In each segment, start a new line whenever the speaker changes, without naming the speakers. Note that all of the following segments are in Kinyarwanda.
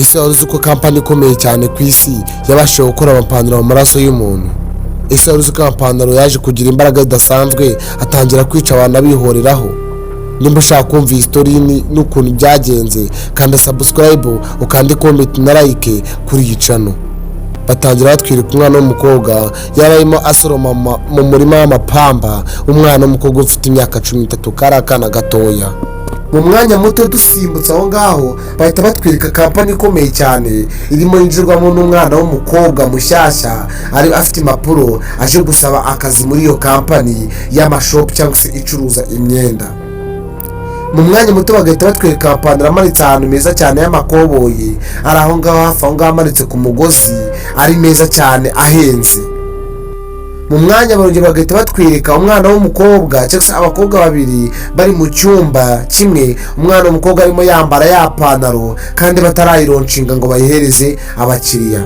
Ese wari uzi ko kampani ikomeye cyane ku isi yabashije gukora amapantaro mu maraso y'umuntu? Ese wari uzi ko amapantaro yaje kugira imbaraga zidasanzwe, atangira kwica abantu abihoreraho? Nimba ushaka kumva iyi story n'ukuntu byagenze, kanda subscribe, ukande comment na like kuri iyi channel. Batangira batwirika umwana w'umukobwa yari arimo asoroma mu murima w'amapamba. Umwana w'umukobwa ufite imyaka 13, kari akana gatoya. Mu mwanya muto dusimbutse aho ngaho, bahita batwereka kampani ikomeye cyane irimo yinjirwamo n'umwana w'umukobwa mushyashya, ari afite impapuro, aje gusaba akazi muri iyo kampani y'amashopu cyangwa se icuruza imyenda. Mu mwanya muto bagahita batwereka amapantaro amanitse ahantu meza cyane y'amakoboyi, ari aho ngaho hafi aho ngaho, amanitse ku mugozi, ari meza cyane, ahenze. Mu mwanya barongera bagahita batwereka umwana w'umukobwa cyangwa se abakobwa babiri bari mu cyumba kimwe. Umwana w'umukobwa arimo yambara ya pantaro kandi batarayilaunchinga ngo bayihereze abakiriya.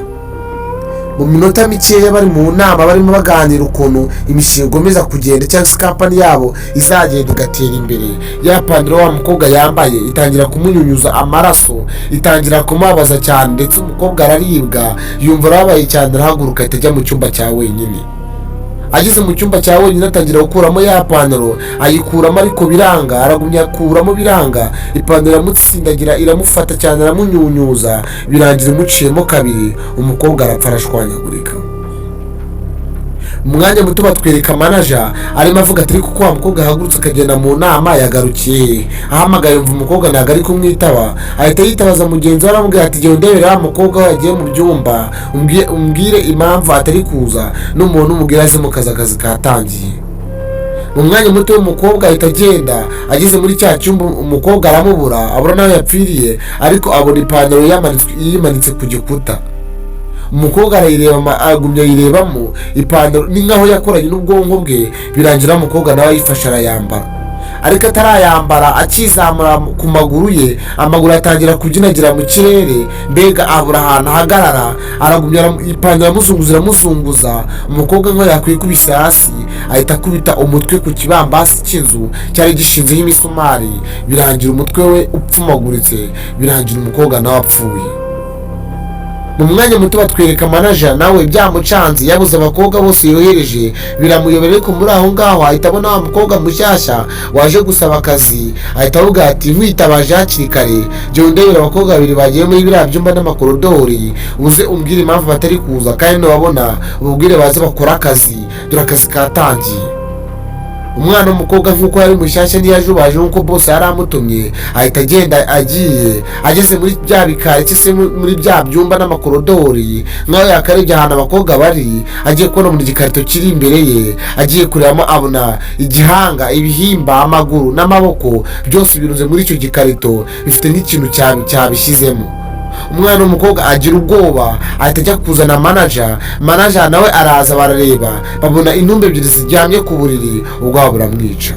Mu minota mikeya bari mu nama, barimo baganira ukuntu imishinga ikomeza kugenda cyangwa se kampani yabo izagenda igatera imbere. Ya pantaro wa mukobwa yambaye itangira kumunyunyuza amaraso, itangira kumubabaza cyane, ndetse umukobwa araribwa, yumva arababaye cyane, arahaguruka, ahita ajya mu cyumba cya wenyine. Ageze mu cyumba cya wenyine, atangira gukuramo ya pantaro, ayikuramo ariko biranga, aragumya akuramo biranga. Ipantaro iramutsindagira, iramufata cyane, aramunyunyuza, birangira imuciyemo kabiri, umukobwa arapfa, arashwanyagurika. Mu mwanya muto batwereka manager arimo avuga ati: "Ariko ko wa mukobwa ahagurutse akagenda mu nama, yagarukiye he?" Ahamagaye, yumva umukobwa ntabwo ari kumwitaba. Ahita yitabaza mugenzi we, aramubwira ati: "Genda undebere wa mukobwa we yagiye mu byumba, umbwire impamvu atari kuza, n'umuntu umubwira aze mu kazi, akazi katangiye." Mu mwanya muto w'umukobwa ahita agenda. Ageze muri cya cyumba, umukobwa aramubura, abura n'aho yapfiriye, ariko abona ipantaro yimanitse ku gikuta. Umukobwa arayireba, agumya ayirebamo. Ipantaro ni nkaho yakoranye n'ubwonko bwe. Birangira umukobwa nawe ayifashe, arayambara, ariko atarayambara, akizamura ku maguru ye, amaguru atangira kubyinagira mu kirere. Mbega abura ahantu ahagarara, aragumya ipantaro iramuzunguza, iramuzunguza. Umukobwa nkaho yakwikubise hasi, ahita akubita umutwe ku kibambasi cy'inzu cyari gishinzeho imisumari, birangira umutwe we upfumaguritse, birangira umukobwa nawe apfuye. Mu mwanya muto batwereka manager, nawe byamucanze, yabuze abakobwa bose yohereje, biramuyobera. Ariko muri aho ngaho ahita abona wa mukobwa mushyashya waje gusaba akazi, ahita avuga ati: "Nkwitabaje hakiri kare, jya undebera abakobwa babiri bagiye muri biriya byumba n'amakorodori, uze umbwire impamvu batari kuza, kandi nubabona ubabwire baze bakore akazi, dore akazi katangiye." Umwana w'umukobwa, nk'uko yari mushyashya, ntiyajubaje, nk'uko bose yari amutumye, ahita agenda. Agiye, ageze muri bya bikari cyangwa se muri bya byumba n'amakorodori, nk'aho yakarebye ahantu abakobwa bari, agiye kubona mu gikarito kiri imbere ye, agiye kurebamo abona igihanga, ibihimba, amaguru n'amaboko, byose birunze muri icyo gikarito, bifite nk'ikintu cyabishyizemo. Umwana w'umukobwa agira ubwoba, ahita ajya kuzana manager. Manager nawe araza, barareba, babona intumbi ebyiri ziryamye ku buriri, ubwoba buramwica.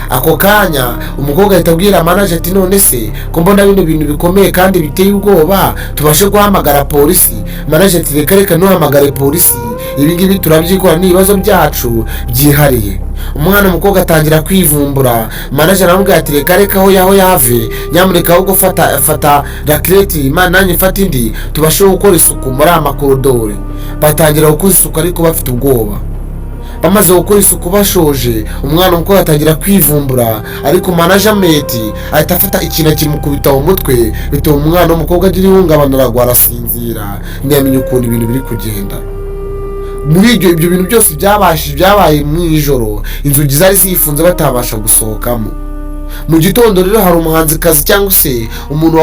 Ako kanya umukobwa ahita abwira manager ati: "None se ko mbona bino bintu bikomeye kandi biteye ubwoba, tubashe guhamagara polisi?" Manager ati: "Reka reka, ntuhamagare polisi, ibi ngibi turabyikora, ni ibibazo byacu byihariye." Umwana w'umukobwa atangira kwivumbura. Manager aramubwira ati: "Reka reka, aho yaho yave, nyamuneka ahubwo fata fata raclette, imana nanjye mfata indi, tubashe gukora isuku muri aya makorodori." Batangira gukora isuku ariko bafite ubwoba. Bamaze gukora isuku, bashoje, umwana w'umukobwa atangira kwivumbura, ariko management ahita afata ikintu akimukubita mu mutwe, bituma umwana w'umukobwa agira ihungabana, aragwa, arasinzira, ntiyamenya ukuntu ibintu biri kugenda. Muri ibyo bintu byose byabaye mu ijoro, inzugi zari zifunze, batabasha gusohokamo. Mu gitondo rero hari umuhanzikazi cyangwa se umuntu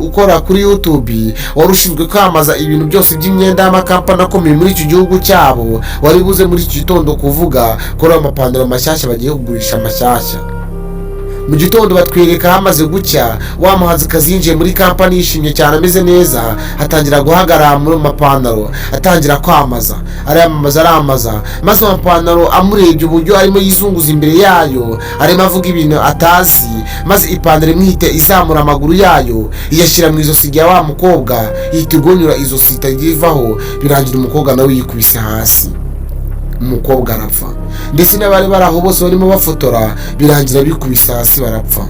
ukora kuri YouTube, wari ushinzwe kwamamaza ibintu byose by'imyenda y'amakampani akomeye muri icyo gihugu cyabo, wari buze muri iki gitondo kuvuga kuri ayo mapantaro mashyashya bagiye kugurisha mashyashya. Mu gitondo batwereka hamaze gucya, wa muhanzikazi yinjiye muri kampani yishimye cyane, ameze neza, atangira guhagarara muri mapantaro, atangira kwamaza, arayamamaza, aramamaza, maze amapantaro amurebye uburyo arimo yizunguza imbere yayo, arimo avuga ibintu atazi, maze ipantaro imwite izamura amaguru yayo, iyashyira mu ijosi rya wa mukobwa, ihita igonyura ijosi itagira ivaho, birangira umukobwa nawe yikubise hasi, umukobwa arapfa. Ndetse n'abari bari aho bose barimo bafotora, birangira bikubise hasi barapfa.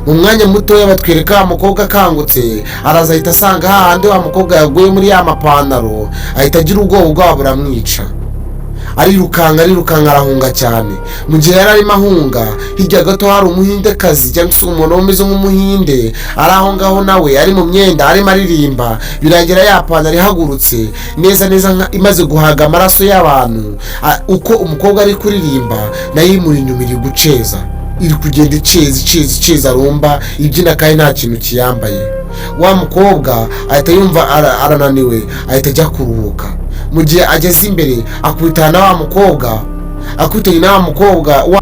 Mu mwanya mutoya batwereka wa mukobwa akangutse, araza ahita asanga hahandi wa mukobwa yaguye muri ya mapantaro, ahita agira ubwoba, ubwoba buramwica, arirukanka, arirukanka, arahunga cyane. Mu gihe yari arimo ahunga, hirya gato hari umuhindekazi cyangwa se umuntu umeze nk'umuhinde ari aho ngaho, nawe ari mu myenda, arimo aririmba. Birangira ya pantaro ihagurutse neza neza imaze guhaga amaraso y'abantu. Uko umukobwa ari kuririmba, nayo imuri inyuma iri guceza, iri kugenda iceza, iceza, iceza rumba, ibyina kandi nta kintu kiyambaye. Wa mukobwa ahita yumva arananiwe, ahita ajya kuruhuka. Mu gihe ageze imbere akubitana na wa mukobwa, akubitanye na wa mukobwa wa